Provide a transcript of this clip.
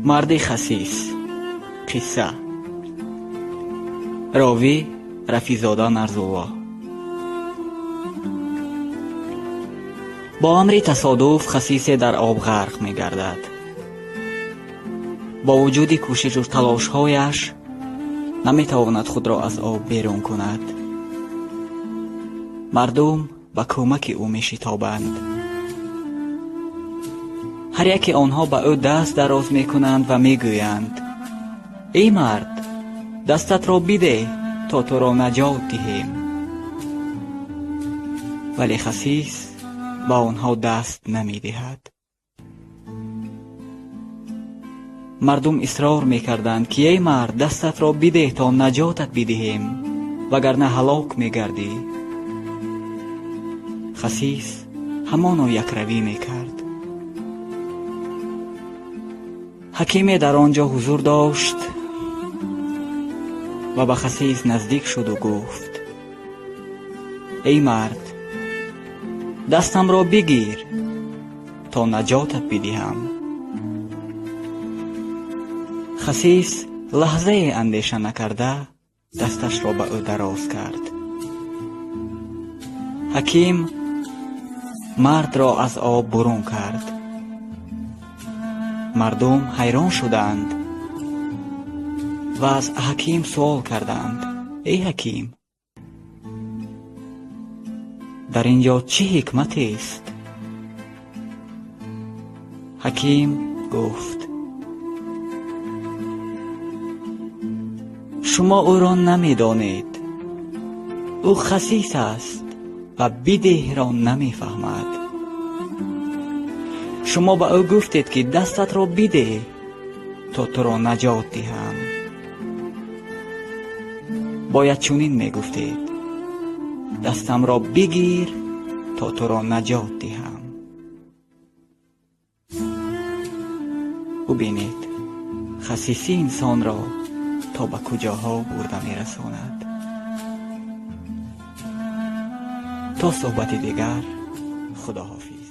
Марди хасис. Қисса. Ровӣ Рафизода Нарзулло. Бо амри тасодуф хасисе дар об ғарқ мегардад. Бо вуҷуди кӯшишу талошҳояш наметавонад худро аз об берун кунад. Мардум ба кӯмаки ӯ мешитобанд. Ҳар яке онҳо ба ӯ даст дароз мекунанд ва мегӯянд: «Эй мард, дастатро бидеҳ, то туро наҷот диҳем». Вале хасис ба онҳо даст намедиҳад. Мардум исрор мекарданд, ки эй мард, дастатро бидеҳ, то наҷотат бидиҳем, вагарна ҳалок мегардӣ. Хасис ҳамоно якравӣ мекард. Ҳакиме дар он ҷо ҳузур дошт ва ба хасис наздик шуду гуфт: «Эй мард, дастамро бигир, то наҷотат бидиҳам». Хасис лаҳзае андеша накарда дасташро ба ӯ дароз кард. Ҳаким мардро аз об бурун кард. Мардум ҳайрон шуданд ва аз ҳаким суол карданд: «Эй ҳаким, дар ин ҷо чӣ ҳикматест?» Ҳаким гуфт: «Шумо ӯро намедонед. Ӯ хасис аст ва бидеҳро намефаҳмад. Шумо ба ӯ гуфтед, ки дастатро бидеҳ, то туро наҷот диҳам. Бояд чунин мегуфтед: дастамро бигир, то туро наҷот диҳам». Бубинед, хасисӣ инсонро то ба куҷоҳо бурда мерасонад. То суҳбати дигар, Худоҳофиз.